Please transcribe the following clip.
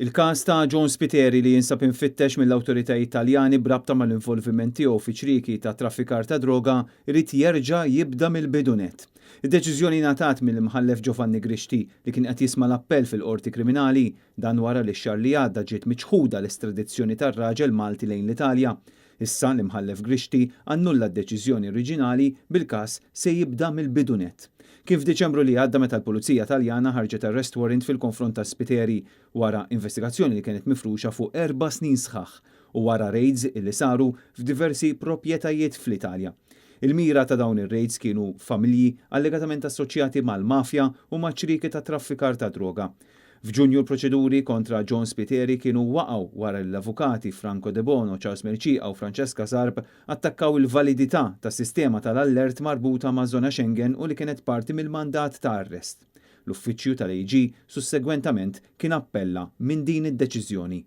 Il-każ ta' John Spiteri li jinsab imfittex mill-awtoritajiet Taljani b'rabta mal-involviment tiegħu fi ċrieki ta' traffikar ta' droga jrid jerġa' jibda mill-bidu nett. Id-deċiżjoni ngħatat mill-Imħallef Giovanni Grixti li kien qed jisma' l-appell fil-Qorti Kriminali, dan wara li x-xahar li għadda ġiet miċħuda l-estradizzjoni tar-raġel Malti lejn l-Italja. Issa l-Imħallef Grixti annulla d-deċiżjoni oriġinali bil-każ se jibda mill-bidu nett. Kien f'Diċembru li għadda meta l-Pulizija Taljana ħarġet arrest warrant fil-konfront ta' Spiteri wara investigazzjoni li kienet mifruxa fuq 4 snin sħaħ u wara raids illi saru f'diversi proprjetajiet fl-Italja. Il-mira ta' dawn ir-raids kienu familji allegatament assoċjati mal-mafja u ma' ċrieki ta' traffikar ta' droga. F'Ġunju l-proċeduri kontra John Spiteri kienu waqgħu wara l-avukati Franco De Bono, Charles Mercieca u Francesca Zarb attakkaw il-validità tas-sistema tal-allert marbuta ma' zona Schengen u li kienet parti mill-mandat ta' arrest. L-uffiċċju tal-AG sussegwentament kien appella minn din id-deċiżjoni.